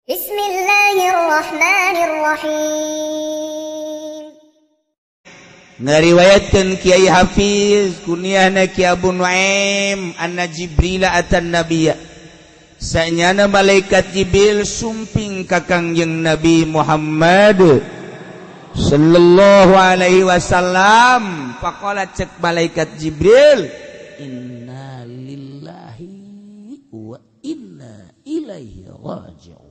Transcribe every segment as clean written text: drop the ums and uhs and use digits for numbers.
Bismillahirrahmanirrahim. Ngariwayatkeun Kiai Hafiz kunyahna Ki Abu Nuaim anna Jibril atan nabiyya. Sanyana malaikat Jibril sumping ka Kangjeng Nabi Muhammad sallallahu alaihi wasallam. Faqala cek malaikat Jibril, inna lillahi wa inna ilaihi raji'un.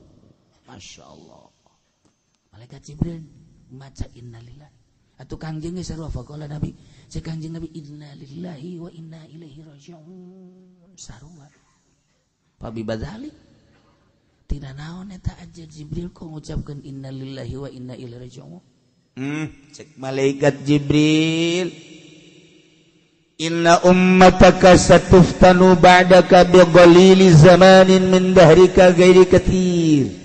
Masya Allah. Malaikat Jibril maca inna lillahi. Atuh Kangjeng ge sarua faqala Nabi. Cek Kangjeng Nabi inna lillahi wa inna ilaihi raji'un. Sarua. Pabi badzalik. Tina naon eta aja Jibril kok ngucapkeun inna lillahi wa inna ilaihi raji'un? Cek malaikat Jibril, inna ummataka satuftanu ba'daka bi qalili zamanin min dahrika ghairi katsir.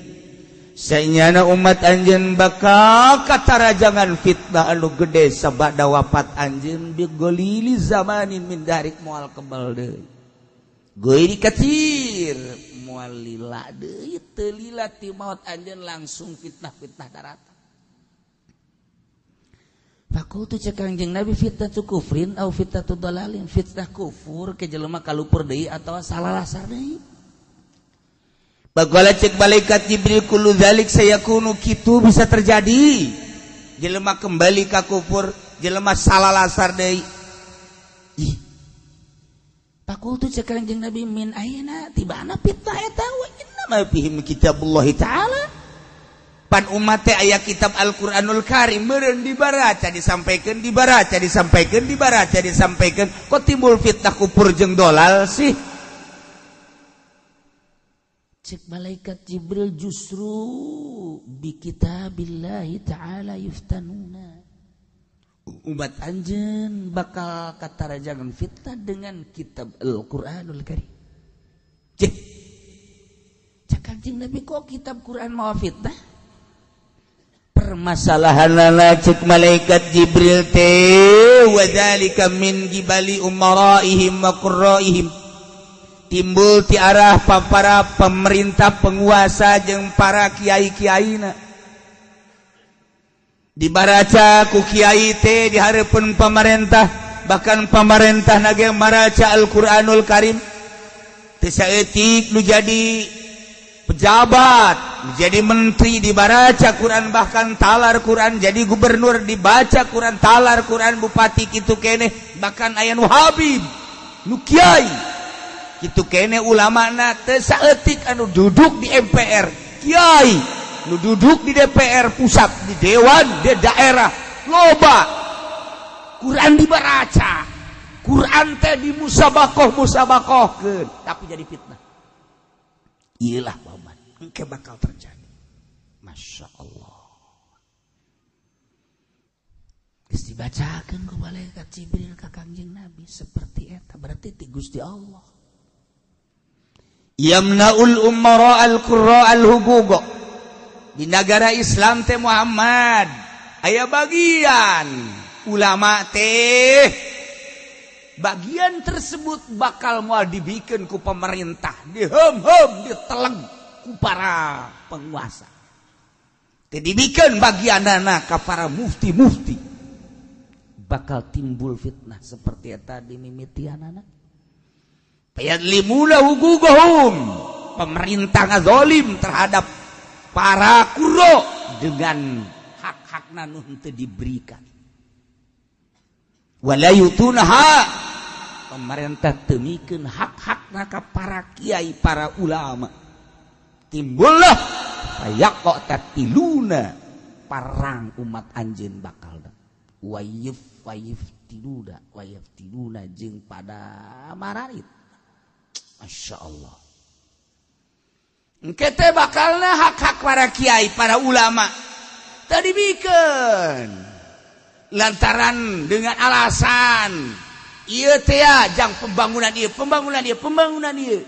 Sanyana umat anjeun bakal katarajangan fitnah anu gede sabada wafat anjeun bi qalili zamanin min dahrik moal kebal deui. Ghairi katsir moal lila deui teu lila ti maot anjeun langsung fitnah-fitnah daratan. Fakultu cek Kangjeng Nabi fitnah tu kufrin au fitnah tu dalalin, fitnah kufur ke jelema kalupur deui atawa salah lasar deui. Bagala cek malaikat Jibril kullu dzalik sayakunu, kitu bisa terjadi. Jelema kembali ka kufur, jelema salah lasar deui. Ih. Fakultu cek Kangjeng Nabi min aina tibana fitnah eta wa inna ma fihim kitabullah ta'ala. Pan umat teh aya kitab Al-Qur'anul Karim meureun dibaraca disampaikan dibaraca disampaikan dibaraca disampaikan kok timbul fitnah kufur jeung dolal sih. Cek malaikat Jibril justru bi kitabillahi ta'ala yuftanuna. Umat anjeun bakal katarajangan fitnah dengan kitab Al-Qur'anul Karim. Cek cek Kanjeng Nabi kok kitab Quran mau fitnah? Permasalahan cek malaikat Jibril teh wa dzalika min gibali umaraihim wa qurraihim, timbul ti arah para pemerintah penguasa jeung para kiai-kiaina. Dibaraca ku kiai teh di hareupeun pemerintah, bahkan pemerintah nage maraca Al-Qur'anul Karim teu saeutik nu jadi pejabat, jadi menteri dibaraca Quran, bahkan talar Quran, jadi gubernur dibaca Quran, talar Quran, bupati kitu keneh, bahkan aya nu habib, nu kiai kitu keneh ulamana teu saeutik anu duduk di MPR, kiai nu duduk di DPR pusat, di dewan, di daerah, loba Quran dibaraca, Quran teh dimusabakoh-musabakohkeun, tapi jadi fitnah. Iyalah baban, engke bakal terjadi. Masya Allah. Geus dibacakeun ku malaikat Jibril ka Kangjeng Nabi seperti eta, berarti ti Gusti Allah. Yamnaul umara al-qurra al-huquq. Di negara Islam teh Muhammad aya bagian ulama teh, bagian tersebut bakal moal dibikeun ku pemerintah, dihem-hem, diteleng ku para penguasa. Teu dibikeun bagianana ka para mufti-mufti. Bakal timbul fitnah seperti eta di mimitianana. Fayadlimuna huquqahum. Pemerintah ngazolim terhadap para qurra dengan hak-hakna nu henteu diberikan. Wala yutunaha, pemerintah temikeun hak-hakna ka para kiai, para ulama. Timbullah fayaqtatiluna, parang umat anjeun bakal wayif wayiftiluna wayiftiluna jeung pada mararit. Masya Allah. Engke teh bakalna hak-hak para kiai, para ulama teu dibikeun lantaran dengan alasan ieu teh jang pembangunan ieu, pembangunan ieu, pembangunan ieu.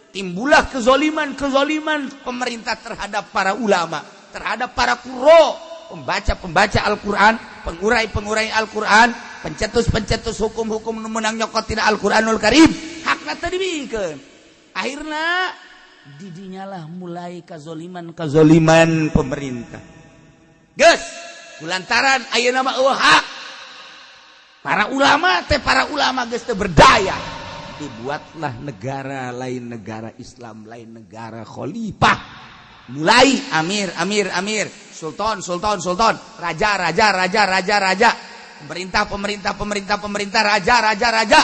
Timbullah kezoliman-kezoliman pemerintah terhadap para ulama, terhadap para qurra, pembaca-pembaca Al-Qur'an, pengurai-pengurai Al-Qur'an, pencetus-pencetus hukum-hukum nu meunang nyokot tina Al-Qur'anul Karim. Hakna teu dibikeun. Akhirna Didinyalah mulai kazoliman kazoliman pemerintah. Geus, kulantaran ayeuna mah euweuh hak. Para ulama teh, para ulama geus teu berdaya. Dibuatlah negara lain, negara Islam lain, negara khalifah. Mulai amir, amir, amir, sultan, sultan, sultan, raja, raja, raja, raja, raja, pemerintah, pemerintah, pemerintah, pemerintah, raja, raja, raja,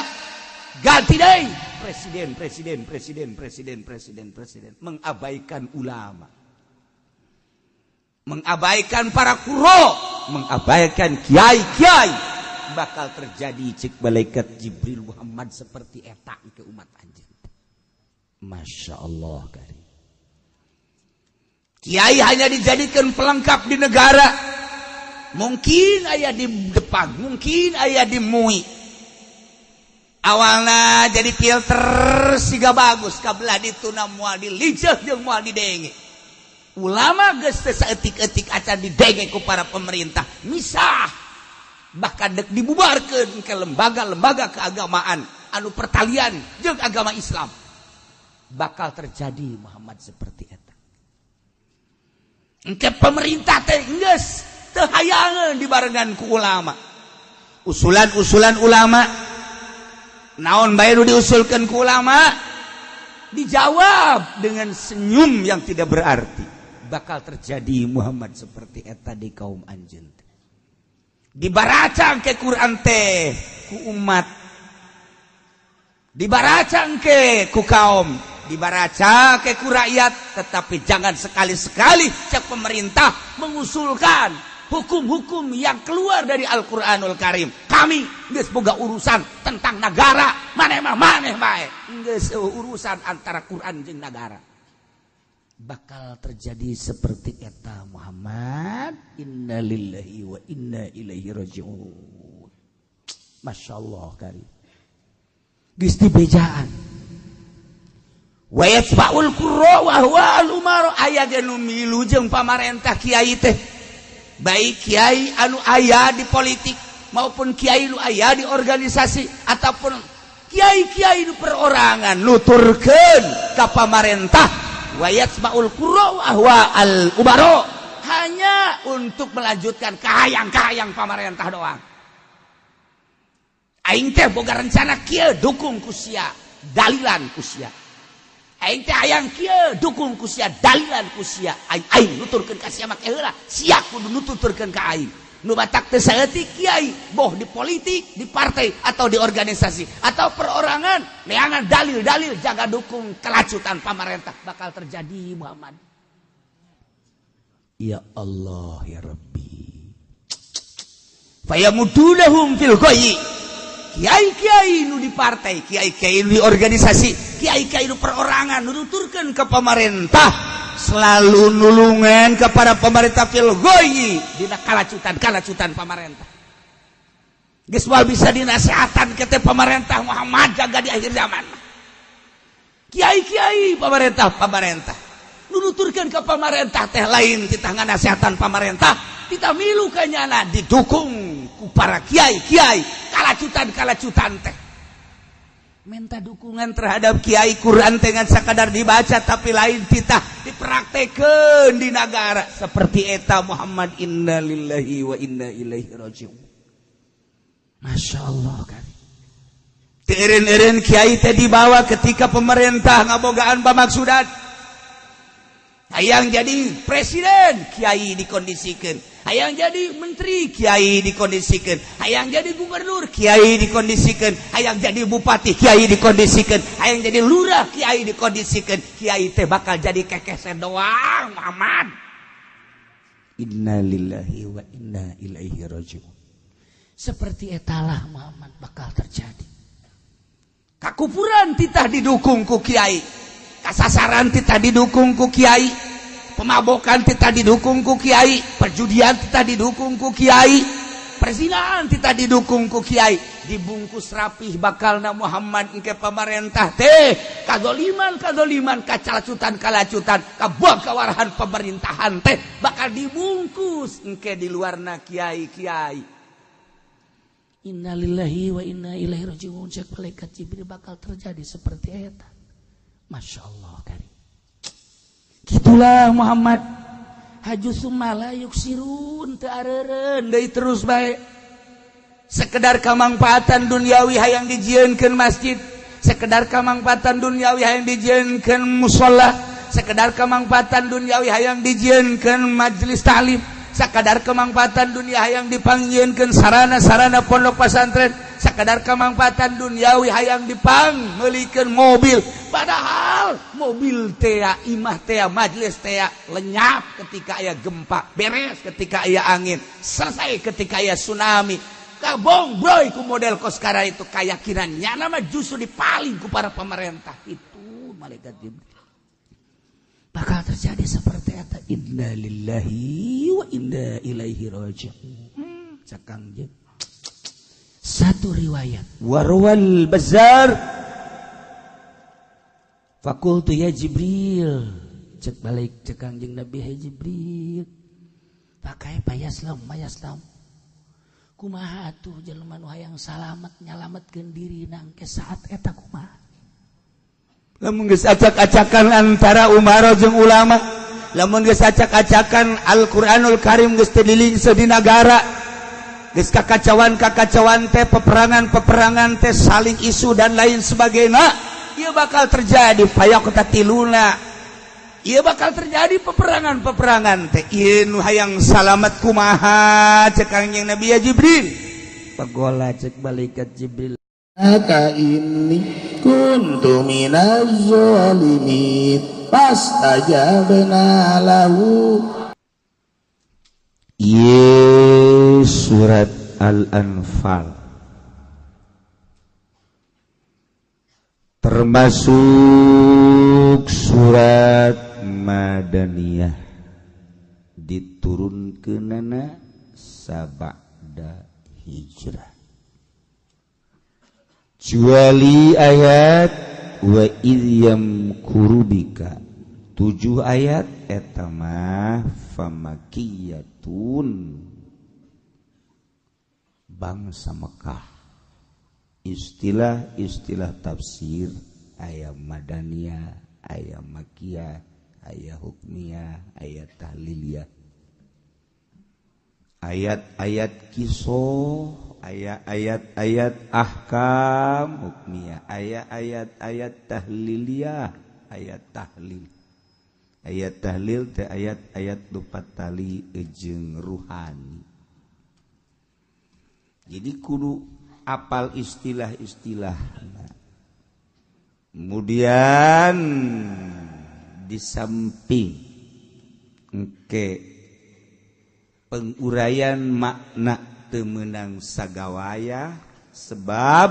ganti deh presiden, presiden, presiden, presiden, presiden, presiden, mengabaikan ulama, mengabaikan para qurro, mengabaikan kiai kiai. Bakal terjadi, cek malaikat Jibril Muhammad, seperti eta ke umat anjeun. Masya Allah kari. Kiai hanya dijadikan pelengkap di negara. Mungkin aya di depan, mungkin aya di MUI. Awalnya jadi filter siga bagus, kabelah dituna moal dilijeh jeung moal didenge. Ulama geus teu saeutik-eutik acan didenge ku para pemerintah. Misah, bahkan dek dibubarkeun ke lembaga-lembaga keagamaan anu pertalian jeung agama Islam. Bakal terjadi Muhammad seperti eta. Engke pemerintah teh geus teu hayangeun dibarengan ku ulama. Usulan-usulan ulama naon bae nu diusulkeun ku ulama dijawab dengan senyum yang tidak berarti. Bakal terjadi Muhammad seperti eta di kaum anjeun. Dibaracang ke Quran teh ku umat. Dibaracang ke ku kaum, dibaraca ke ku rakyat, tetapi jangan sekali-sekali cek pemerintah mengusulkan hukum-hukum yang keluar dari Al-Qur'anul Karim. Kami geus boga urusan tentang negara, maneh mah maneh bae. Geus urusan antara Quran jeung negara. Bakal terjadi seperti eta Muhammad. Innalillahi wa inna ilaihi raji'un. Masya Allah kari. Geus dibejaan. Wa yatba'ul qurra wa huwa al umara, aya ge nu milu jeung pamarentah kiai teh. Baik kiai anu aya di politik maupun kiai nu aya di organisasi ataupun kiai-kiai nu perorangan nuturkeun ka pamarentah. Wa yatba'ul qurra wa huwa al umara, hanya untuk melanjutkan kahayang-kahayang pamarentah doang. Aing teh boga rencana kieu, dukung ku sia, dalilan ku sia. Aing teh hayang kieu, dukung ku sia, dalilan ku sia. Aing aing nuturkeun ka sia make heula, sia kudu nuturkeun ka aing. Nu batak teh saeutik kiai, boh di politik, di partai atau di organisasi atau perorangan, neangan dalil-dalil jaga dukung kelacutan pamarentah. Bakal terjadi Muhammad. Ya Allah ya Rabbi. Fayamudunahum fil ghayyi. Kiai-kiai nu di partai, kiai-kiai nu di organisasi, kiai-kiai nu perorangan nu nuturkeun ke pemerintah, selalu nulungan kepada pemerintah fil ghayyi, dina kalacutan-kalacutan pemerintah. Geus moal bisa dinasehatan ke teh pemerintah Muhammad, jaga di akhir zaman. Kiai-kiai pemerintah pemerintah nu nuturkeun ke pemerintah teh lain titah nganasehatan pemerintah, titah milu kanyana didukung ku para kiai-kiai kalacutan-kalacutan teh. Minta dukungan terhadap kiai, Quran dengan sakadar dibaca tapi lain titah dipraktekeun di negara seperti eta Muhammad. Innalillahi wa inna ilaihi raji'un. Masya Allah kan. Teu eureun-eureun kiai teh dibawa ketika pemerintah ngabogaan pamaksudan. Hayang jadi presiden, kiai dikondisikan. Hayang jadi menteri, kiai dikondisikan. Hayang jadi gubernur, kiai dikondisikan. Hayang jadi bupati, kiai dikondisikan. Hayang jadi lurah, kiai dikondisikan. Kiai teh bakal jadi kekesen doang Muhammad. Innalillahi wa inna ilaihi raji'un. Seperti etalah Muhammad bakal terjadi. Kakufuran titah didukung ku kiai, kasasaran titah didukung ku kiai, pemabokan titah didukung ku kiai, perjudian titah didukung ku kiai, perzinahan titah didukung ku kiai. Dibungkus rapih bakalna Muhammad engke pemerintah teh kazoliman kazoliman, kacalacutan kalacutan, kabuang kawarahan pemerintahan teh bakal dibungkus engke di luarna kiai kiai. Innalillahi wa inna ilaihi raji'un. Cek malaikat Jibril bakal terjadi seperti eta. Masya Allah kari. Gitulah Muhammad haju sumala yuksirun teu areureun deui terus bae. Sekedar kamangfaatan duniawi hayang dijieunkeun masjid, sekedar kamangfaatan duniawi hayang dijieunkeun musholla, sekedar kamangfaatan duniawi hayang dijieunkeun majelis taklim, sekadar kemangfaatan dunia hayang dipangjieunkeun sarana-sarana pondok pesantren, sekadar kemangfaatan duniawi hayang dipangmeulikeun mobil. Padahal mobil tea, imah tea, majelis tea lenyap ketika aya gempa, beres ketika aya angin, selesai ketika aya tsunami. Kabong broy ku model koskara itu keyakinannya nama justru dipaling ku para pemerintah itu malaikat Jibril. Bakal terjadi seperti eta. Inna lillahi wa inna ilaihi raji'un. Cakang je. Satu riwayat warwal Bazar faqultu ya Jibril, cek balik cek Kangjeng Nabi, hai Jibril, pakai payaslam mayaslam kumaha atuh jelema nu hayang salamet nyalametkeun diri nangke saat eta kumaha? Lamun geus acak-acakan antara umaro jeung ulama, lamun geus acak-acakan Al-Qur'anul Karim geus teu dilingse di nagara, geus kakacauan-kakacauan teh, peperangan-peperangan teh, saling isu dan lain sebagainya, ieu bakal terjadi fayaqtatiluna, ieu bakal terjadi peperangan-peperangan teh. Ieu nu hayang salamet kumaha? Cek Kangjeng Nabi, ya Jibril. Pagola cek malaikat Jibril, Ka inni kuntu minaz zalimin fastajabna lahu. Ieu surat Al-Anfal termasuk surat Madaniyah, diturunkeunana sabada hijrah. Kecuali ayat wa idz yamkurubika 7 ayat eta mah famakiyatun, bangsa Mekah. Istilah-istilah tafsir aya madaniyah, aya makiyah, aya hukmiyah, aya tahliliyah. Ayat-ayat kisah, ayat-ayat ahkam hukmiyah, ayat-ayat tahliliyah, ayat tahlil. Ayat tahlil teh ayat-ayat lupat tali jeung ruhani. Jadi kudu apal istilah-istilah. Kemudian di samping engke penguraian makna teu meunang sagawaya, sebab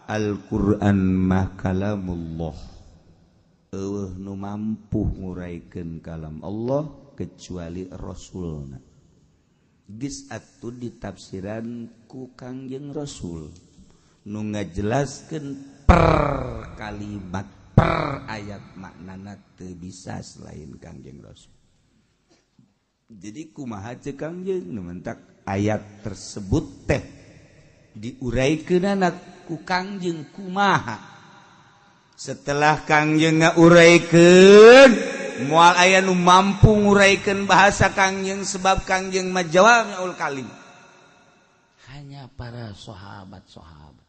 Al-Qur'an mah kalamullah, eueuh nu mampu nguraikeun kalam Allah kecuali Rasulna. Geus atuh ditafsiran ku Kangjeng Rasul nu ngajelaskeun per kalimat per ayat maknana teu bisa selain Kangjeng Rasul. Jadi kumaha ceuk Kangjeng nu mentak ayat tersebut teh diuraikeunana ku Kangjeng kumaha? Setelah Kangjeng ngauraikeun, moal aya nu mampu nguraikeun bahasa Kangjeng sebab Kangjeng mah jawami'ul kalim. Hanya para sahabat-sahabat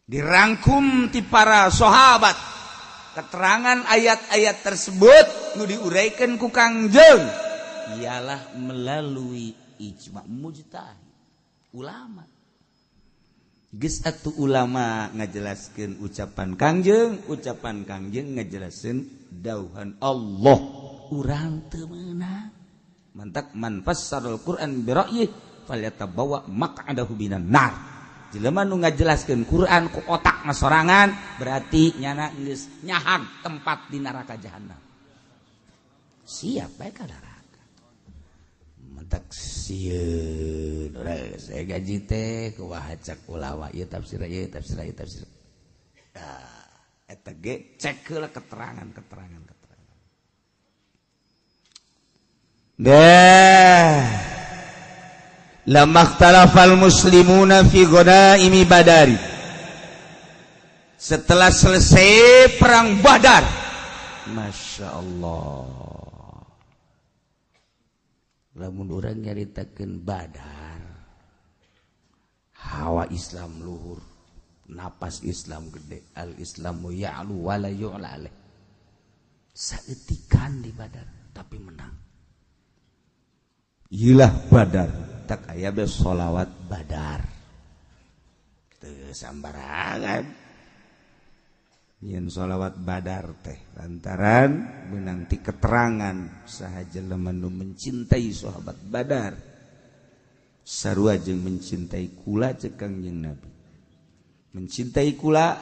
dirangkum ti para sahabat keterangan ayat-ayat tersebut nu diuraikan ku Kangjeng ialah melalui ijma mujtahid ulama. Geus atuh ulama ngajelaskeun ucapan Kangjeng, ucapan Kangjeng ngajelaskeun dauhan Allah. Urang teu meunang. Mantak man fassarul Qur'an bi ra'yihi falyatabawa maq'adahu minan nar. Jelema nu ngajelaskeun Quran ku otak sorangan berarti nyana geus nyahag tempat di neraka jahanam. Siap bae ka neraka. Mentak sieun urang saya gaji teh kumaha cak ulama ieu tafsir ieu tafsir ieu tafsir. Tah eta ge cek heula keterangan-keterangan keterangan. Dah lamma ikhtalafal muslimuna fi ghanaimi Badari. Setelah selesai perang Badar, Masya Allah. Lamun urang nyaritakeun Badar, hawa Islam luhur, napas Islam gede, al Islamu ya'lu wala yu'la alaih. Saeutikan di Badar tapi menang. Ilah Badar, tak aya be sholawat Badar. Teu sambarangan. Nyin sholawat Badar teh lantaran menanti keterangan saha jelema nu mencintai sahabat Badar sarua jeung mencintai kula ceuk Kangjeng Nabi. Mencintai kula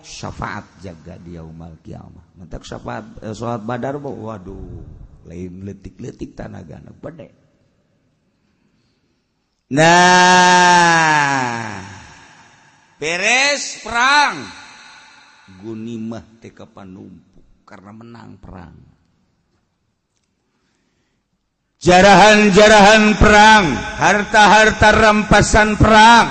syafaat jaga di yaumul kiamah. Mentak syafaat sahabat Badar waduh lain leutik-leutik tanagana gede. Nah, beres perang gunimah teh kapan numpuk karena menang perang. Jarahan-jarahan perang, harta-harta rampasan perang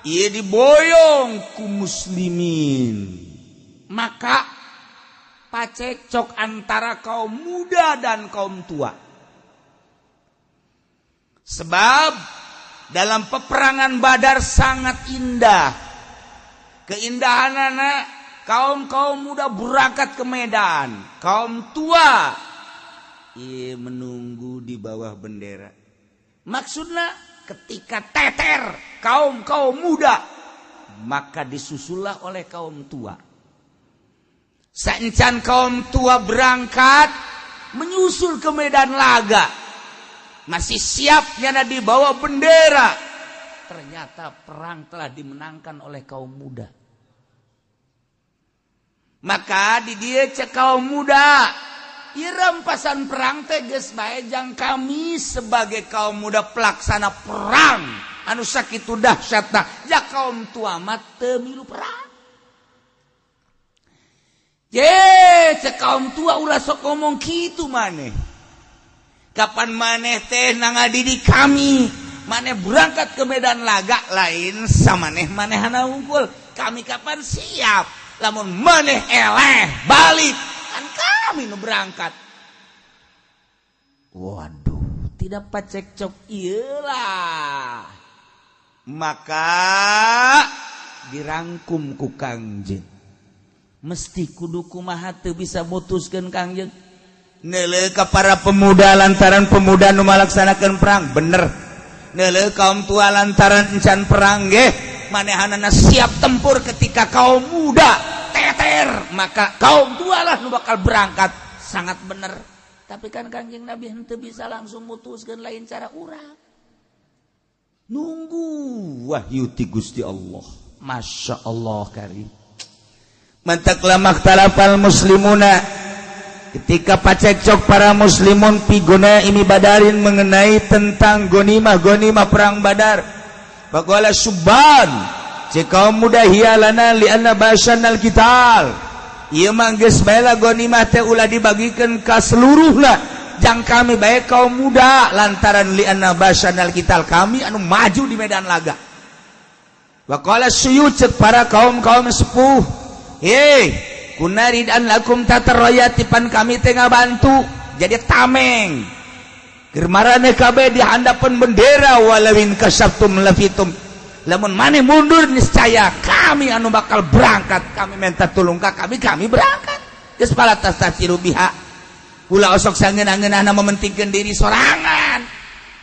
ieu diboyong ku muslimin. Maka pacekcok antara kaum muda dan kaum tua. Sebab dalam peperangan Badar sangat indah. Keindahan anak kaum-kaum muda berangkat ke medan, kaum tua ia menunggu di bawah bendera. Maksudnya ketika teter kaum-kaum muda, maka disusullah oleh kaum tua. Saencan kaum tua berangkat menyusul ke medan laga, masih siapnya di bawah bendera. Ternyata perang telah dimenangkan oleh kaum muda. Maka di dia cek kaum muda, ieu rampasan perang teh geus bae jang kami sebagai kaum muda pelaksana perang anu sakitu dahsyatna, ja kaum tua mah teu milu perang. Ye, cek kaum tua ulah sok ngomong kitu maneh. Kapan maneh teh nangadidik kami, maneh berangkat ke medan laga lain samaneh manehana unggul. Kami kapan siap? Lamun maneh eleh balik kan kami nu berangkat. Waduh, tidak pacekcok ieulah. Maka dirangkum ku Kangjeng. Mesti kudu kumaha teu bisa mutuskeun Kangjeng. Neuleuh ka para pemuda lantaran pemuda nu malaksanakeun perang, bener. Neuleuh kaum tua lantaran encan perang ge, manehanana siap tempur ketika kaum muda teter, maka kaum tua lah nu bakal berangkat. Sangat bener. Tapi kan Kangjeng Nabi henteu bisa langsung mutuskeun lain cara urang. Nunggu wahyu ti Gusti Allah. Masya Allah karim. Mantaklah maktalafal muslimuna, ketika pacekcok para muslimun pigona ini badarin mengenai tentang gonimah perang Badar. Faqala subban, cek kaum muda hialana li'anna basanal qital. Ieu mah geus bae lah gonimah teh ulah dibagikeun ka seluruhna, jang kami bae kaum muda lantaran li'anna basanal qital, kami anu maju di medan laga. Waqala suyu, cek para kaum-kaum sepuh, hei kunaridan lakum tatarayati, pan kami teh ngabantu jadi tameng. Keur maraneh kabeh di handapeun bendera walawin kasabtum lafitum. Lamun maneh mundur niscaya kami anu bakal berangkat, kami minta tulung ka kami, kami berangkat. Geus pala tastasiru biha. Ulah osok sangeunah-ngeunahna mementingkeun diri sorangan.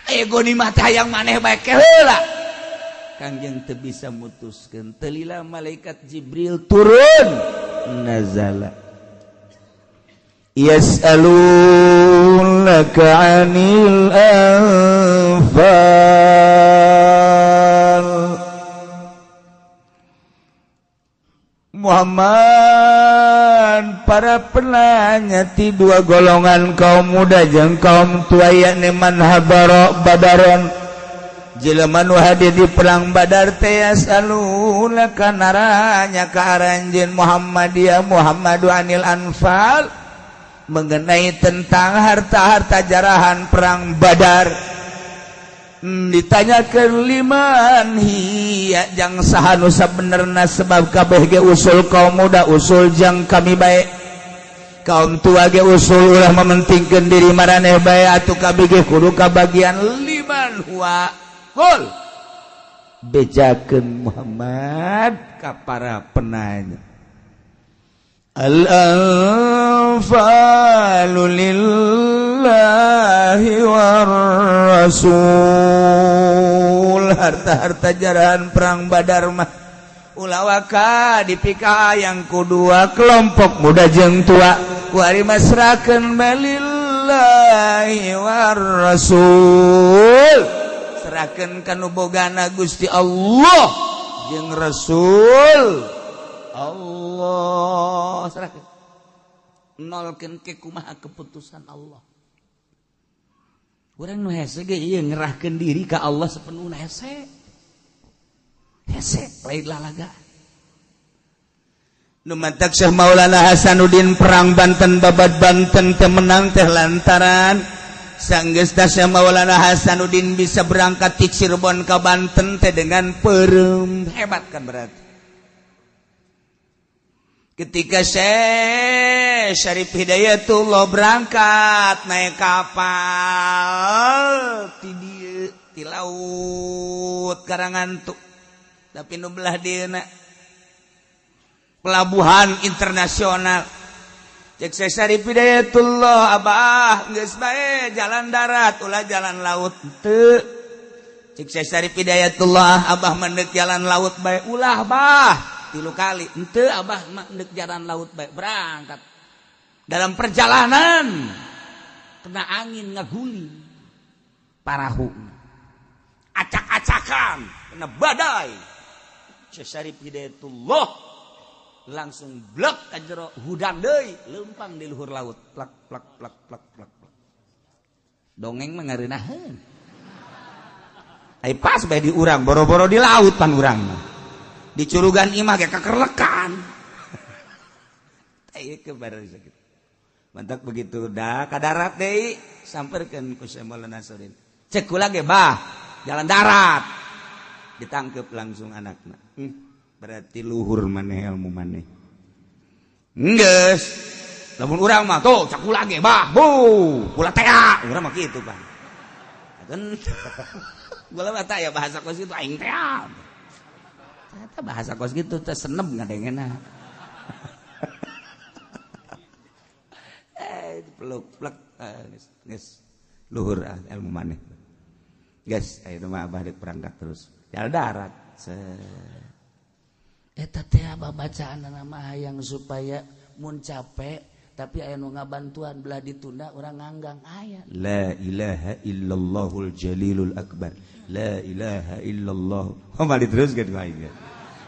Ego ni mah teh hayang maneh bae ke heula. Kangjeng teu bisa mutuskeun. Teu lila malaikat Jibril turun nazala. Yas'alunaka 'anil anfal. Muhammad, para penanya ti dua golongan kaum muda jeung kaum tua yakni man habara badaron, jelema nu hadir di perang Badar teh yas'alunaka naranya ka aranjeun Muhammadiyah Muhammadu anil anfal, mengenai tentang harta-harta jarahan perang Badar. Ditanyakan liman hiya jang saha nu sabenerna, sebab kabeh ge usul kaum muda usul jang kami bae. Kaum tua ge usul ulah mementingkeun diri maraneh bae atuh kabeh ge kudu kabagian liman huwa qul. Bejakeun Muhammad ka para penanya. Al-anfalu lillahi war rasul. Harta-harta jarahan perang Badar mah ulah waka dipika yang kedua kelompok muda jeung tua kuari masrakeun lillahi war rasul. Serahkeun ka nu bogana Gusti Allah jeung Rasul Allah. Serahkeun nolkeun ke kumaha keputusan Allah. Urang nu hese ge ieu ngerahkeun diri ka Allah sepenuhna hese. Hese lain lalaga. Nu mantak Syekh Maulana Hasanuddin perang Banten babad Banten teh menang teh lantaran sanggeus Syekh Maulana Hasanuddin bisa berangkat ti Cirebon ka Banten teh dengan peureum. Hebat kan berarti. Ketika Syekh Syarif Hidayatullah berangkat naik kapal ti dieu ti laut Karangantu tapi nu belah dieuna pelabuhan internasional. Cek Syekh Syarif Hidayatullah, abah geus bae jalan darat ulah jalan laut teu. Cek Syekh Syarif Hidayatullah, abah mendek jalan laut bae ulah bah. 3 kali ente abah mendek jalan laut bae berangkat. Dalam perjalanan kena angin ngaguling parahu, acak-acakan, kena badai. Syekh Syarif Hidayatullah langsung blek ka jero hudang deui, leumpang di luhur laut, plak plak plak plak plak. Dongeng mah ngareunaheun. Ai pas bae di urang boro-boro di laut pan urang mah. Di curugan imah ge kakerlekan. Teh ke bareng sakit. Mantak begitu dah ka darat deui samperkeun ku Syekh Maulana Hasanuddin. Cek kula ge bah, jalan darat. Ditangkep langsung anakna. Berarti luhur maneh ilmu maneh. Geus. Lamun urang mah tuh cek kula ge bah, bu, kula tea. Urang mah kitu, Bang. Kan kula mah teh ya bahasa kos kitu aing tea. Ternyata bahasa kos gitu teh senep ngadengena. Peluk plek geus luhur ilmu maneh. Geus aya mah abah deuk berangkat terus. Jalan darat. Eta teh abah bacaanna mah hayang supaya mun capek tapi aya nu ngabantuan belah ditunda urang nganggang aya. La ilaha illallahul jalilul akbar. La ilaha illallah. Oh mali terus gitu aing.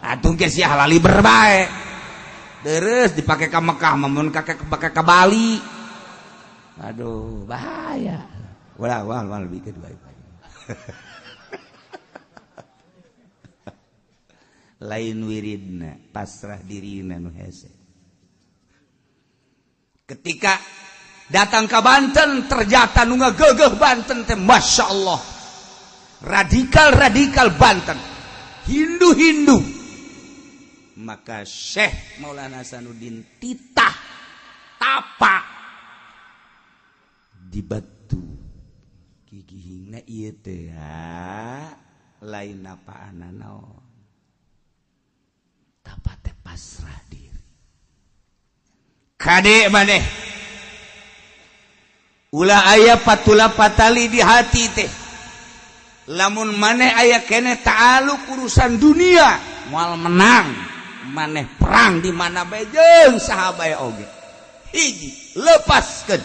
Atuh ge sia halali berbae. Terus dipake ka Mekah mun kakek pake ka Bali. Aduh, bahaya. Wah, wah, wah bikin bae. Lain wiridna, pasrah dirina nu hese. Ketika datang ke Banten ternyata nu ngagegeh Banten teh Masya Allah. Radikal-radikal Banten, Hindu-Hindu. Maka Syekh Maulana Hasanuddin titah tapa di batu gigihingna ieu teh lain apaanna naon. Tapa teh pasrah diri. Kade maneh ulah aya patula patali di hati teh. Lamun maneh aya keneh ta'aluk urusan dunia moal menang. Maneh perang di mana bae jeung saha bae oge. Hiji lepaskeun.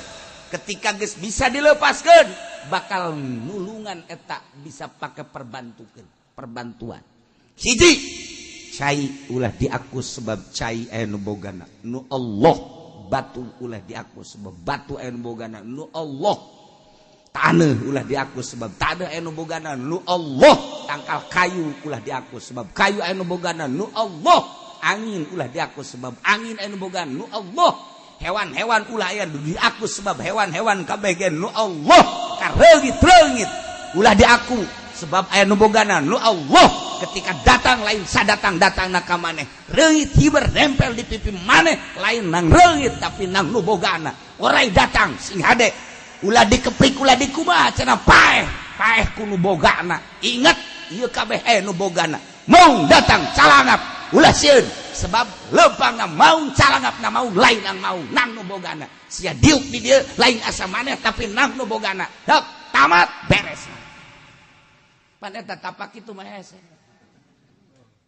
Ketika geus bisa dilepaskeun bakal nulungan eta bisa pake perbantuan. Hiji cai ulah diaku sebab cai aya nu bogana nu Allah. Batu ulah diaku sebab batu aya nu bogana nu Allah. Taneuh ulah diaku sebab taneuh aya nu bogana nu Allah. Tangkal kayu ulah diaku sebab kayu aya nu bogana nu Allah. Angin ulah diaku sebab angin aya nu bogana nu Allah. Hewan-hewan ulah aya diaku sebab hewan-hewan kabeh ge nu Allah. Kareungit-reungit ulah diaku sebab aya nu bogana nu Allah. Ketika datang lain sadatang datang na ka maneh. Reungit hiber nempel di pipi maneh lain nang reungit tapi nang nu bogana. Orai datang sing hade. Ulah dikepik ulah dikumaha cenah paeh. Paeh ku nu bogana. Ingat ieu kabeh aya nu bogana. Maung datang calangap ulah sieun sebab leumpangna maung calangapna maung lain nang maung nang nu bogana. Sia diuk di dieu lain asa maneh tapi nang nu bogana. Dok, tamat beres. Pan eta tapak kitu mah hese.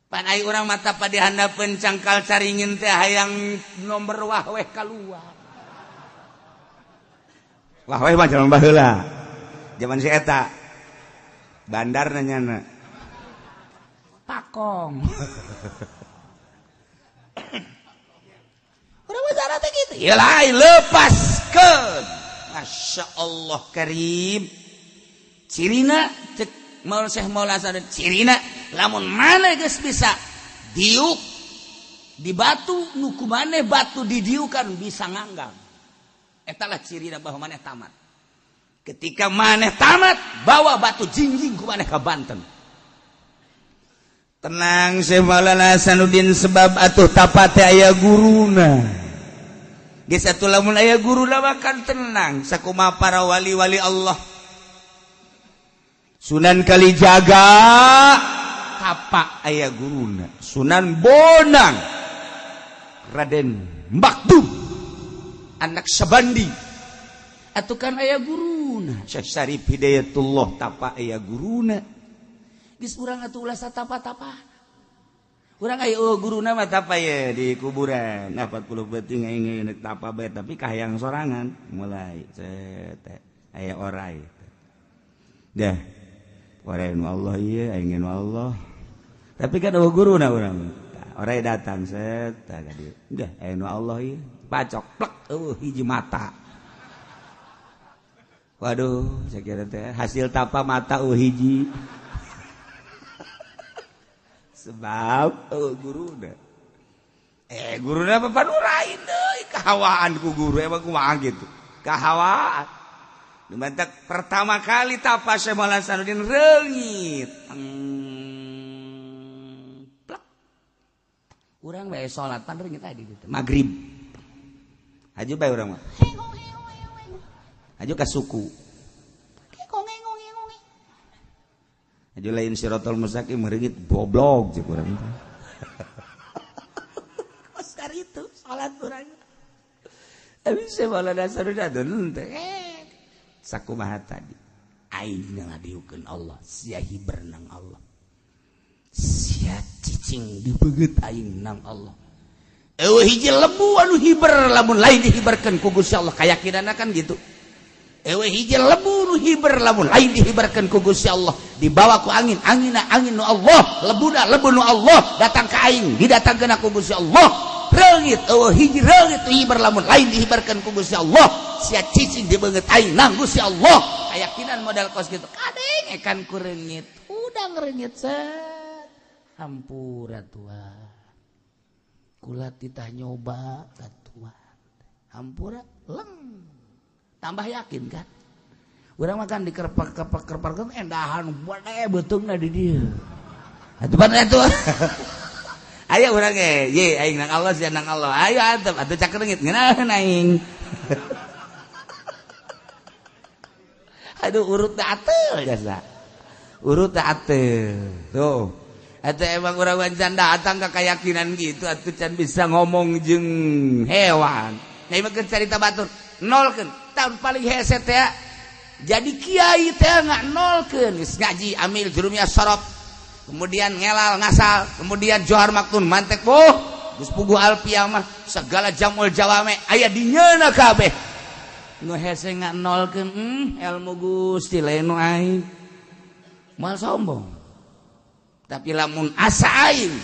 Pan ai urang mah tapa di handapeun cangkal caringin teh hayang nomor wahweh kaluar. Wahweh mah jaman baheula. Jaman si eta. Bandar nanyana. Pakong. Urang mah cara teh kitu. Ieu lain lepaskeun. Masya Allah karim. Cirina cek Maul Syekh Maulana Hasanuddin cirina lamun maneh geus bisa diuk di batu nu ku maneh batu didiukan bisa nganggang. Eta lah cirina bahwa maneh tamat. Ketika maneh tamat bawa batu jingjing ku maneh ka Banten. Tenang Syekh Maulana Hasanuddin sebab atuh tapa teh aya guruna. Geus atuh lamun aya guruna mah kan tenang sakumaha para wali-wali Allah. Sunan Kalijaga tapa aya guruna. Sunan Bonang Raden Makdum anak Sabandi atuh kan aya guruna. Syekh Syarif Hidayatullah tapa aya guruna. Geus urang atuh ulah satapa-tapa. Urang aya guruna mah tapa ye di kuburan. Nah 40 beuting aing tapa bae tapi kahayang sorangan mulai cet aya orai. Dah orai nu Allah ieu aing nu Allah. Tapi kan eueuh guruna urang. Orai datang set ka dieu. Dah aya nu Allah ieu pacok plek eueuh hiji mata. Waduh, saya kira teh hasil tapa mata eueuh hiji. Sebab guruna. Guruna apa panurain deui kahawaan ku guru emang kumaha gitu. Kahawaan. Dimantak pertama kali tapa Syekh Maulana Hasanuddin reungit. Plek. Urang bae salat pan reungit tadi gitu. Magrib. Haju bae urang mah. Haju ka suku. Haju lain siratal mustaqim meringit goblok jeung urang teh. Oscar itu salat urang. Tapi Syekh Maulana Hasanuddin teh sakumaha tadi aing ngadiukeun Allah sia hiber nang Allah. Sia cicing dibeungeut aing nang Allah. Eueuh hiji lebu anu hiber lamun lain dihiberkeun ku Gusti Allah kayakinanna kan gitu. Ewe hiji lebu nu hiber lamun lain dihiberkeun ku Gusti Allah dibawa ku angin anginna angin nu Allah lebuna lebu nu Allah datang ka aing didatangkeun ku Gusti Allah reungit eueuh hiji reungit nu hiber lamun lain dihiberkeun ku Gusti Allah sia cicing dibeungeut aing nang Gusti Allah kayakinan modal kos kitu kadeng ekan ku reungit udah reungit set hampura tua kula titah nyoba ka tua hampura leng tambah yakin kan urang makan di kerpak-kerpak endahan buat beutungna di dieu atuh pan atuh ayo urang ge ye aing nang Allah sia nang Allah ayo atuh atuh cak reungit ngeunaheun aing aduh urut teh ateul jasa urut teh ateul tuh atuh emang urang can datang ka keyakinan gitu atuh can bisa ngomong jeung hewan nah ieu mah carita batur nolkeun tahun paling hese teh jadi kiai teh nggak nolkeun geus ngaji amil jurumiyah sorop kemudian ngelal ngasal kemudian johar maktun mantek boh geus puguh alfiah mah segala jamul jawame aya di nyeuna kabeh nu hese nggak nolkeun ilmu Gusti lain nu aing moal sombong tapi lamun asa aing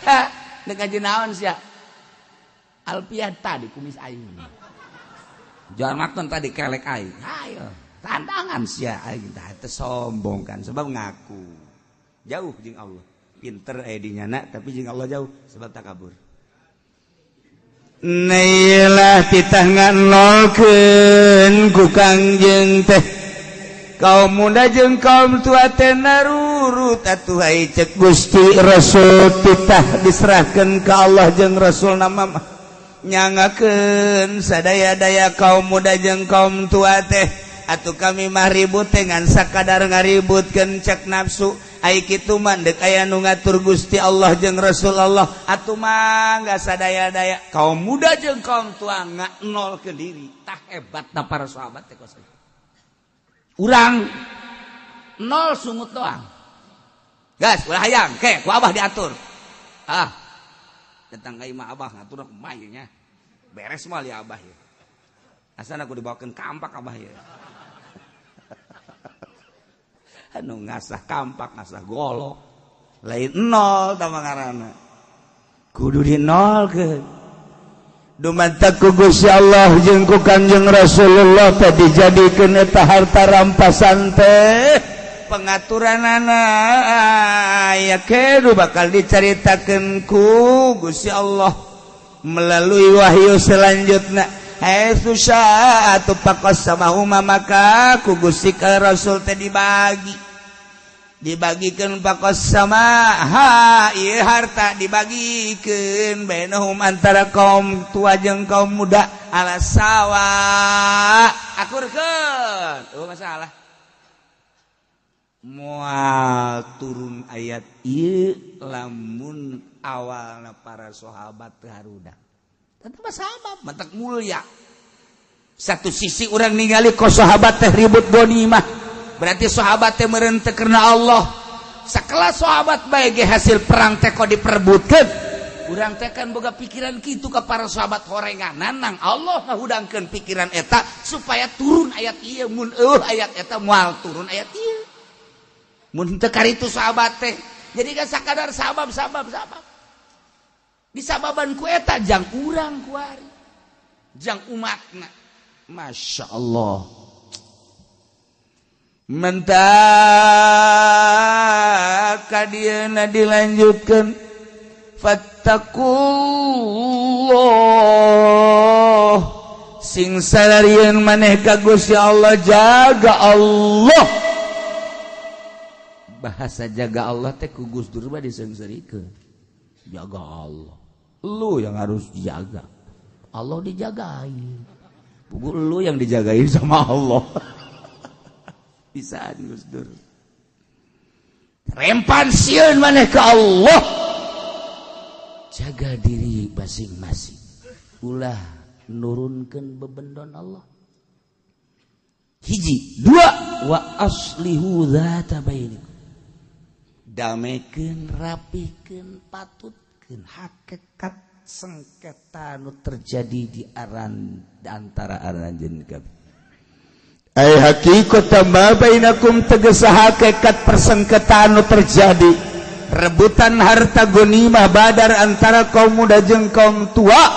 ha deuk ngaji naon sia alfiah tadi kumis aing Johar maktun tadi kelek aing. Ayo, tantangan sia aing tah teu sombong kan sebab ngaku. Jauh jeung Allah. Pinter aya di nyana tapi jeung Allah jauh sebab takabur. Nailah titah nganolkeun ku Kangjeng teh. Kaum muda jeung kaum tua teh naruh Nurut atuh ai cek Gusti Rasul titah diserahkeun ka Allah jeung Rasul nama mah nyangakeun sadaya-daya kaum muda jeung kaum tua teh. Atuh kami mah ribut teh ngan sakadar ngaributkeun cek nafsu. Ai kitu mah deuk aya nu ngatur Gusti Allah jeung Rasul Allah. Atuh mah nggak sadaya-daya kaum muda jeung kaum tua nganolkeun diri. Tah hebatna para sahabat teh kos. Urang nol sungut doang. Gas ulah hayang ke ku abah diatur. Ah. Datang ka imah abah ngatur kumaha ieu nya. Beres moal ya abah ya. Asana aku dibawakeun kampak abah ya. Anu ngasah kampak ngasah golok lain nol tah ngaranna kudu dinolkeun dumantak ku Gusti Allah jeung ku Kanjeng Rasulullah teh dijadikeun eta harta rampasan teh pengaturanana aya kedu bakal dicaritakeun ku Gusti Allah melalui wahyu selanjutna. Haitsu sya'atu faqassamahuma maka ku Gusti ka Rasul teh dibagi. Dibagikeun faqassama ha ieu harta dibagikeun bainahum antara kaum tua jeung kaum muda ala sawa. Akurkeun. Eueuh masalah. Moal turun ayat ieu lamun awalna para sahabat teu haruda. Tetap sahabat mentak mulia. Satu sisi orang ningali kok sahabat teh ribut ghanimah, berarti sahabat teh meureun teu karena Allah. Sakelas sahabat bae ge hasil perang teh kok diperebutkeun. Urang teh kan boga pikiran kitu ka para sahabat horenganan nang Allah ngahudangkeun pikiran eta supaya turun ayat ieu. Mun eueuh ayat eta moal turun ayat ieu. Mun teu karitu sahabat teh. Jadi kan sakadar sabab sabab sabab. Disababan ku eta jang urang kuari jang umatna. Masya Allah mentak kadieuna dilanjutkeun fattaqullah sing salarieun maneh ka Gusti Allah jaga Allah. Bahasa jaga Allah teh ku Gus Dur mah diseungseurikeun jaga Allah. Lu yang harus dijaga. Allah dijagain. Buku lu yang dijagain sama Allah. Bisa Gus Dur. Rempan sieun maneh ka Allah. Jaga diri masing-masing. Ulah nurunkeun bebendon Allah. Hiji, dua, wa aslihu dzata bainikum. Damekeun, rapikeun, patutkeun hakikat sengketa nu terjadi di aran antara aranjeun kabeh. Ai haqiqat ma bainakum tegesa hakikat persengketaan nu terjadi rebutan harta ghanimah Badar antara kaum muda jeung kaum tua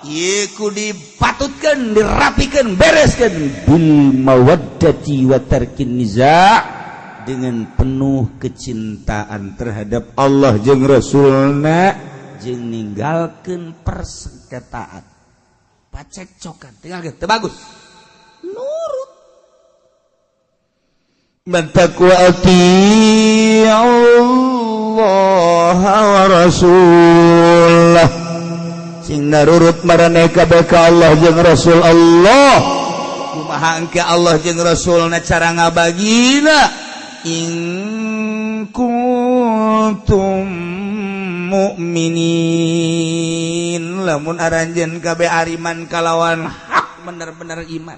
ieu ku dipatutkeun, dirapikeun, bereskeun bil mawaddati wa tarkin niza' dengan penuh kecintaan terhadap Allah jeung Rasulna jeung ninggalkeun persengketaan pacekcokan tinggalkeun teu bagus nurut man taqwa Allah wa Rasulah sing narurut maraneh kabeh ka Allah jeung Rasul Allah. Kumaha engke Allah jeung Rasulna cara ngabagina in kuntum mu'minin lamun aranjeun kabeh ariman kalawan hak bener-bener iman.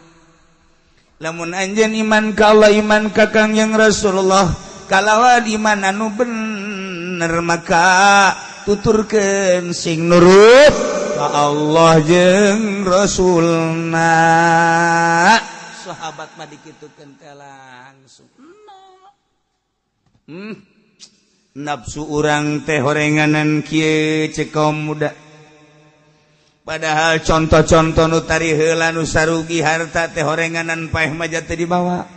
Lamun anjeun iman ka Allah iman ka Kangjeng Rasulullah kalawan iman anu bener maka tuturkeun sing nurut ka Allah jeung Rasulna. Sahabat mah dikitukeun teh langsung nafsu urang teh horenganan kieu cek kaum muda. Padahal contoh-contoh nu tari heula nu sarugi harta teh horenganan paeh mah teh dibawa.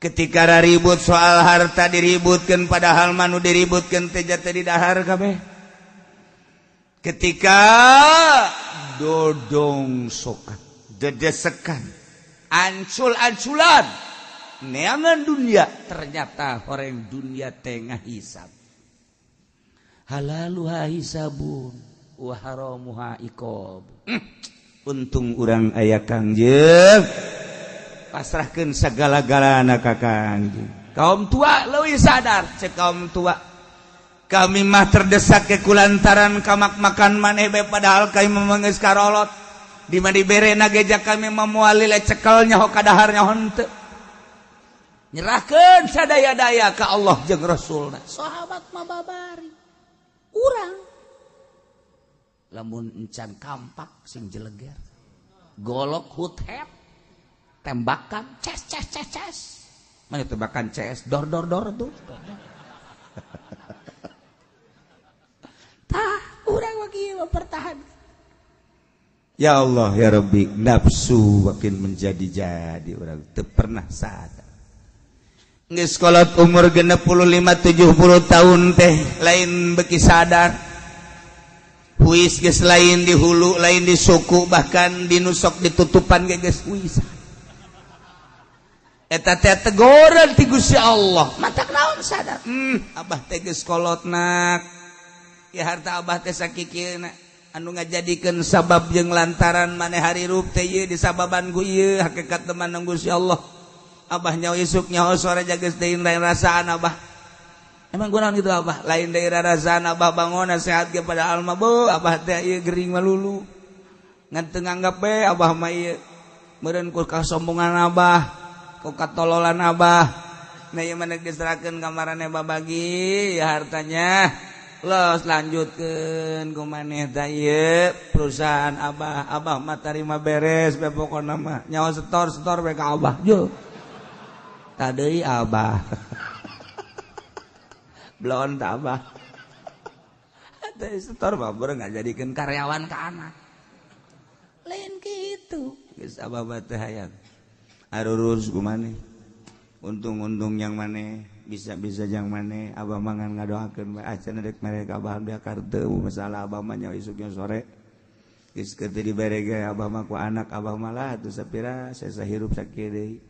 Ketika ribut soal harta diributkeun padahal mah nu diributkeun teh jatuh di dahar kabeh. Ketika dodong sokan, dedesekan, ancul-anculan Neangan dunia ternyata orang dunia tengah hisab. Halaluha hisabun wa haramuha iqab. Untung urang aya Kangjeng. Pasrahkeun sagala-galana ka Kangjeng. Kaum tua leuwih sadar cek kaum tua. Kami mah terdesak ke kulantaran kamak makan maneh bae padahal kami mah geus karolot. Di mana dibere nagejak kami mah moal lile cekel nyaho kadahar nyaho henteu. Nyerahkeun sadaya-daya ka Allah jeung Rasulna. Sahabat mah babari. Urang lamun encan kampak sing jeleger. Golok hut-het. Tembakan ces ces ces ces. Mana tembakan ces dor dor dor tuh. Tah urang mah kieu mempertahankan. Ya Allah ya Rabbi, nafsu makin menjadi-jadi urang teu pernah sadar. Geus kolot umur 65 70 tahun teh lain beki sadar. Huis geus lain di hulu, lain di suku, bahkan di nusok ditutupan ge geus huis. Eta teh teguran ti Gusti Allah. Matak naon sadar? Abah teh geus kolotna. Ya harta abah teh sakikieuna anu ngajadikeun sabab jeung lantaran maneh harirup teh ieu disababan ku ieu hakikat teman Gusti Allah. Abah nyawa isuk nyawa sore jaga deui lain rasaan abah. Emang kunaon kitu abah? Lain deui rasaan abah bangun sehat ge pada alma beuh abah teh ieu gering malulu. Ngan teu nganggap we abah mah ieu. Meureun ku kasombongan abah, ku katololan abah. Nah ieu mah diserahkeun ka maraneh babagi ya hartanya. Los lanjutkeun ku maneh teh ieu perusahaan abah. Abah mah tarima beres be pokona mah. Nyawa setor-setor we ka abah. Yo. Tadei abah. Belon tak abah. Teh setor babur ngajadikeun karyawan ka anak. Lain kitu. Geus abah mah teh hayang. Arurus ku maneh. Untung-untung yang maneh, bisa-bisa yang maneh, abah mah ngan ngadoakeun bae acan rek mere ka abah biakar teu masalah abah mah nyawa isuknya sore. Geus keur teu dibere ge abah mah ku anak abah mah lah atuh sapira sesa hirup sakieu deui.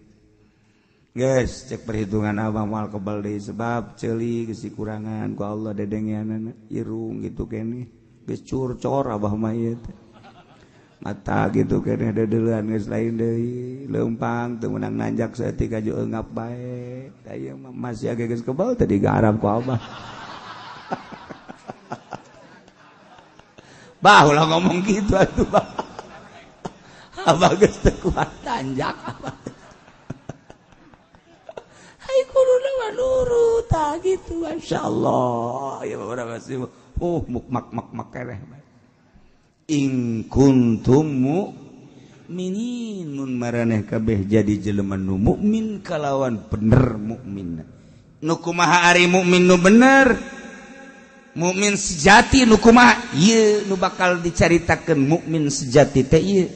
Guys, cek perhitungan abah moal kebal deui sebab ceuli geus dikurangan ku Allah dedengeanana irung gitu keneh geus curcor abah mah ieu teh. Mata gitu keneh dedeuleun geus lain deui leumpang teu meunang nanjak saeutik aju eungap bae. Tah ieu mah masih age geus kebal teh digarap ku abah. Bah ulah ngomong kitu atuh bah. Abah geus teu kuat tanjak abah. Nurut gitu masyaallah ya urang masih muk mak mak mak kereh in kuntum mu'minin mun maraneh kabeh jadi jelema nu mukmin kalawan bener mukmin nu kumaha ari mukmin nu bener mukmin sejati nu kumaha ieu nu bakal dicaritakeun mukmin sejati teh ieu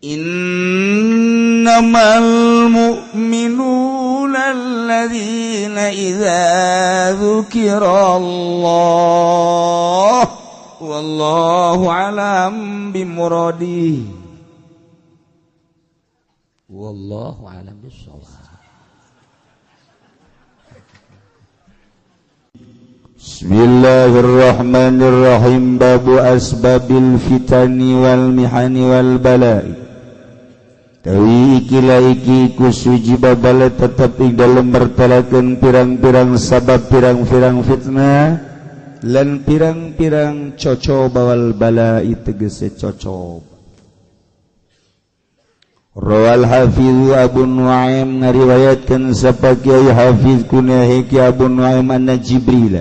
innamal mu'minuna alladzina idza dzukirallah wallahu alam bimuradi wallahu alam bissawab. Bismillahirrahmanirrahim. Babu asbabil fitani wal mihani wal bala'i. Tawi iki la iki ku suji babale tetep ing dalem mertelakeun pirang-pirang sabab pirang-pirang fitnah lan pirang-pirang cocoba wal bala'i tegese cocoba. Rawal Hafiz Abu Nuaim ngariwayatkeun sapa Kiai Hafiz kunahi Ki Abu Nuaim anna Jibril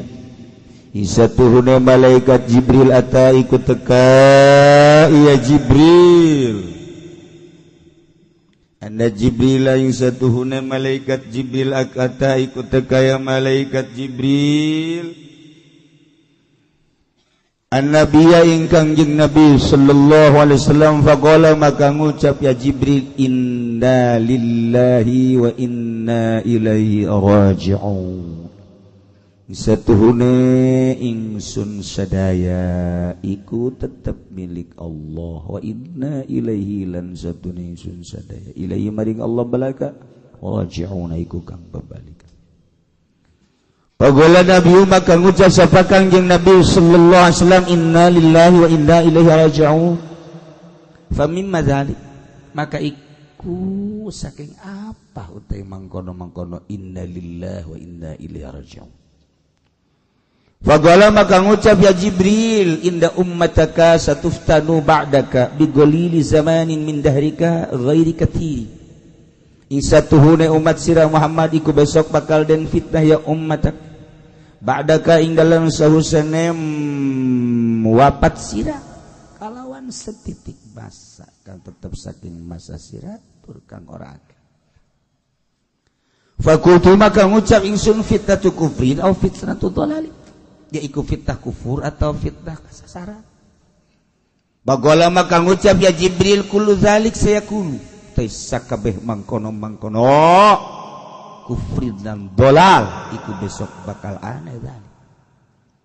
isa tuhune malaikat Jibril ata iku teka iya Jibril anna Jibril yang satuhune malaikat Jibril akata iku teka ya malaikat Jibril an-nabiyya ingkang jeung Nabi sallallahu alaihi wasallam faqala maka ngucap ya Jibril inna lillahi wa inna ilaihi raji'un. Satuhune ingsun sadaya iku tetep milik Allah wa inna ilaihi lan satune ingsun sadaya ilaihi maring Allah balaka raji'una iku kang babalikan. Pagola Nabi maka ngucap sapa Kangjeng Nabi sallallahu alaihi wasallam inna lillahi wa inna ilaihi raji'un. Fa mimma dzalik, maka iku saking apa utai mangkono-mangkono inna lillahi wa inna ilaihi raji'un. Faqala maka ngucap ya Jibril inda ummataka satuftanu ba'daka bigolili zamanin min dahrika ghairi kathiri. Ing satuhune umat sira Muhammad iku besok bakal den fitnah ya ummatak ba'daka ing dalem sahusane wafat sira kalawan setitik masa kang tetep saking masa sira tur kang ora akeh. Fakultu maka ngucap ingsun fitnatu kufrin au fitnatu dhalalin, yaiku fitnah kufur atau fitnah kasasaran. Bagola maka ngucap ya Jibril kullu zalik sayakunu, teh sakabeh mangkono-mangkono kufrin dan dolal iku besok bakal aneh zalik.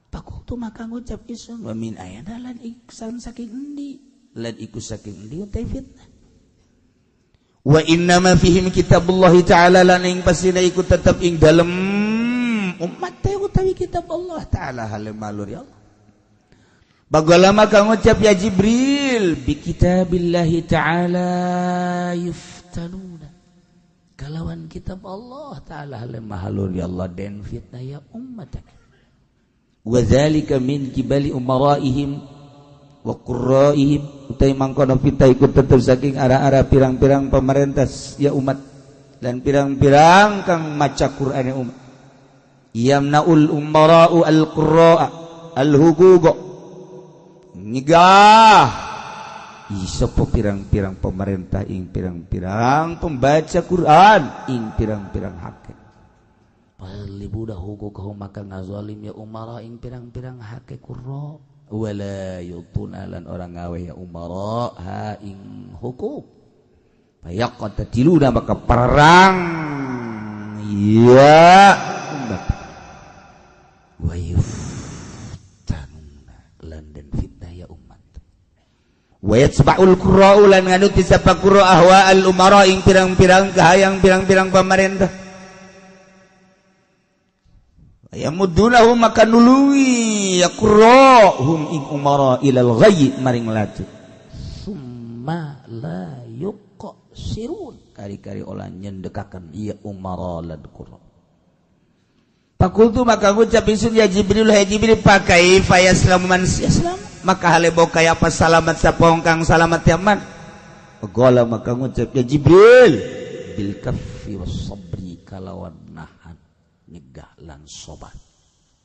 Fakultu maka ngucap ingsun wa min ayana lan iksan saking endi lan iku saking endi teh fitnah. Wa inna ma fihim kitabullah ta'ala lan ing pasina iku tetep ing dalem umat teh utawi kitab Allah ta'ala hale malur ya Allah. Bagala maka ngucap ya Jibril bi kitabillahi ta'ala yuftanuna, kalawan kitab Allah ta'ala hale mahalur ya Allah den fitnah ya umat. Wa dzalika min kibali umaraihim wa qurraihim, utai mangkono fitnah iku tetep saking arah-arah pirang-pirang pemerintah ya umat dan pirang-pirang kang maca Qur'ane umat. Yamnaul umara'u al-qurra'a al-huquq, nyegah sapa pirang-pirang pemerintah ing pirang-pirang pembaca Quran ing pirang-pirang hak. Palibudah huquqahum maka ngazalim ya umara ing pirang-pirang hake qurra wala yutuna lan orang ngawe ya umara ha ing huquq. Fayaqtatiluna maka perang ya umat. Wa yuftanuna lan den fitnah ya umat. Wa yatsba'ul qurra'u lan nganuti sapa qurra ahwa al umara ing pirang-pirang kahayang pirang-pirang pemerintah. Yamuddunahu maka nului ya qurra hum ing umara ilal ghayy maring latu. Summa la yuqsirun, kari-kari olah nyendekakan ya umara lan qurra. Fakultu maka ngucap ingsun ya Jibril ya Jibril pakai fayaslamu man yaslam, maka hale boka apa salamat sapa wong kang salamat yaman. Gola maka ngucap ya Jibril bil kaffi was sabri kalawan nahan nyegah lan sobat.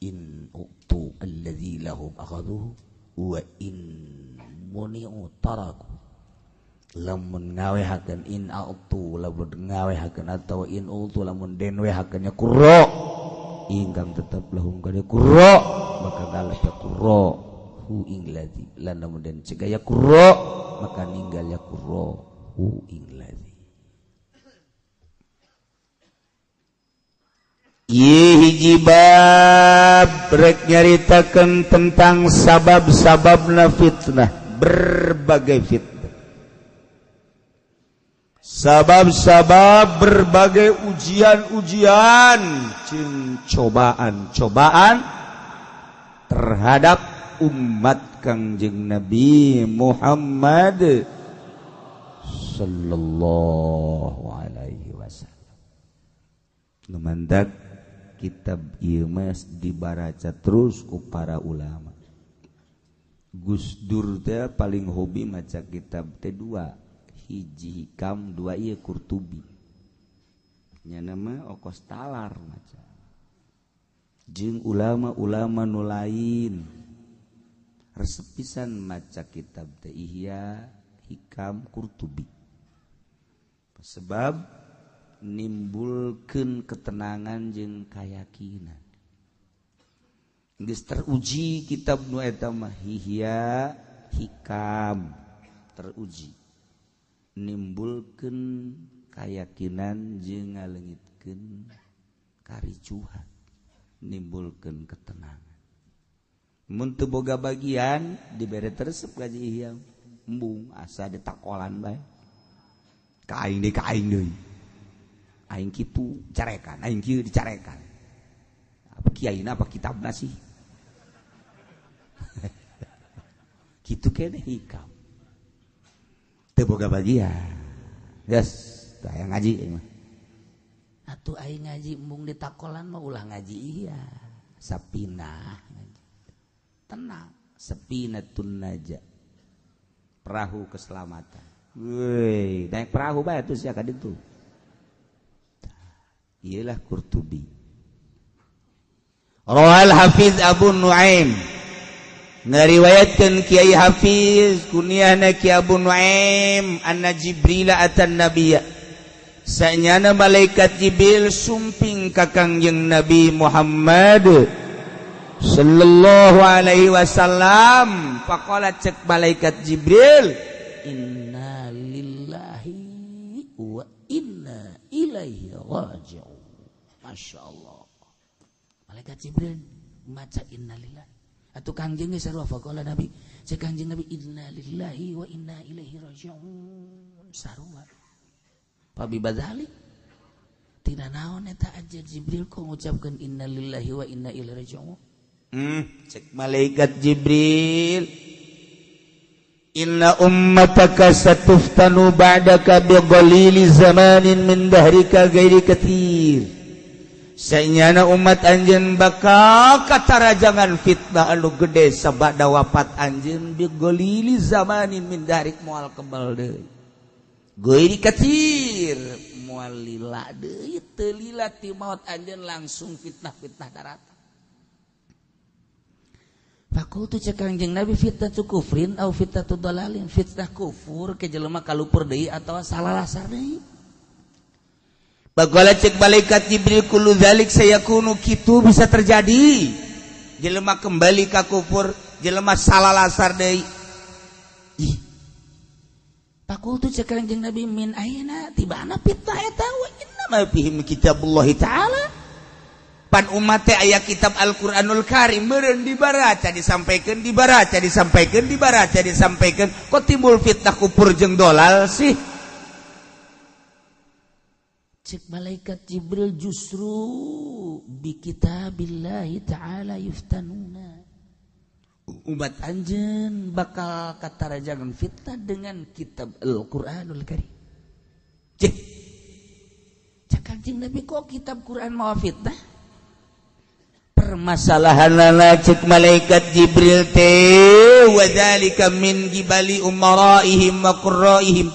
In utu alladzi lahum akhadhuhu wa in muni'u taraku, lamun ngawehakeun in autu lamun ngawehakeun atawa in utu lamun den wehakeun nya qurra ingkang tetep lahum kana qurra maka ngalap ya qurra hu ing ladzi lan lamun den cegah ya qurra maka ninggal ya qurra hu ing ladzi. Ieu hiji bab rek nyaritakeun tentang sabab-sababna fitnah, berbagai fitnah, sabab-sabab berbagai ujian-ujian, cobaan-cobaan terhadap umat Kangjeng Nabi Muhammad sallallahu alaihi wasallam. Lumandak kitab ieu mah dibaraca terus ku para ulama. Gus Dur teh paling hobi maca kitab teh dua, hiji Hikam, dua ieu Qurtubi. Nya mah okos talar maca. Jeung ulama-ulama nu lain resep pisan maca kitab teh Ihya, Hikam, Qurtubi. Sebab nimbulkeun ketenangan jeung kayakinan. Geus teruji kitab nu eta mah Ihya, Hikam teruji. Nimbulkeun kayakinan jeung ngaleungitkeun karicuhan, nimbulkeun ketenangan. Mun teu boga bagian dibere teresep gaji Ihya, embung asa ditakolan bae. Ka aing deui, ka aing deui. Aing kitu carekan, aing kieu dicarekan. Apa kiaina apa kitabna sih? Kitu keneh hikam. Teu boga bagian. Yes, tah ngaji aing mah. Atuh aing ngaji embung ditakolan mah ulah ngaji iya. Sapinah ngaji. Tenang, sapinatun naja. Perahu keselamatan. Woi, naik perahu bae atuh sia ka ditu. Iyalah Qurtubi. Rawal Hafiz Abu Nuaim. Ngariwayatkeun Kiai Hafiz kunyahna Ki Abu Nuaim anna Jibril atan nabiyya. Sanyana malaikat Jibril sumping ka Kangjeng Nabi Muhammad sallallahu alaihi wasallam. Faqala cek malaikat Jibril, inna lillahi wa inna ilaihi raji'un. Masya Allah. Malaikat Jibril maca inna lillahi. Atuh Kangjeng geus sarua faqala Nabi. Cek Kangjeng Nabi inna lillahi wa inna ilaihi raji'un. Sarua. Pabi badzalik. Tina naon eta aja Jibril kok ngucapkeun inna lillahi wa inna ilaihi raji'un. Cek malaikat Jibril, inna ummataka satuftanu ba'daka bi ghalili zamanin min dahrika ghairi katsir. Sanyana umat anjeun bakal katarajangan fitnah anu gede sabada wafat anjeun bi ghalili zamanin min dahrik moal kebal deui. Ghairi katsir moal lila deui teu lila ti maot anjeun langsung fitnah-fitnah daratan. Fakultu cek Kangjeng Nabi fitnah kufrin au fitnah dalalin, fitnah kufur ke jelema kalupur deui atawa salah lasar deui. Bagala cek malaikat Jibril kullu dzalik sayakunu, kitu bisa terjadi. Jelema kembali ka kufur, jelema salah lasar deui. Ih. Fakultu cek Kangjeng Nabi min aina tibana fitnah eta wa inna ma fihim kitabullah ta'ala. Pan umat teh aya kitab Al-Qur'anul Karim meureun dibaraca disampaikeun dibaraca disampaikeun dibaraca disampaikeun kok timbul fitnah kufur jeung dolal sih. Cek malaikat Jibril justru bi kitabillahi ta'ala yuftanuna. Umat anjeun bakal katarajangan fitnah dengan kitab Al-Qur'anul Karim. Cek cek Kangjeng Nabi kok kitab Quran mau fitnah? Permasalahanana cek malaikat Jibril teh wa dzalika min gibali umaraihim wa qurraihim.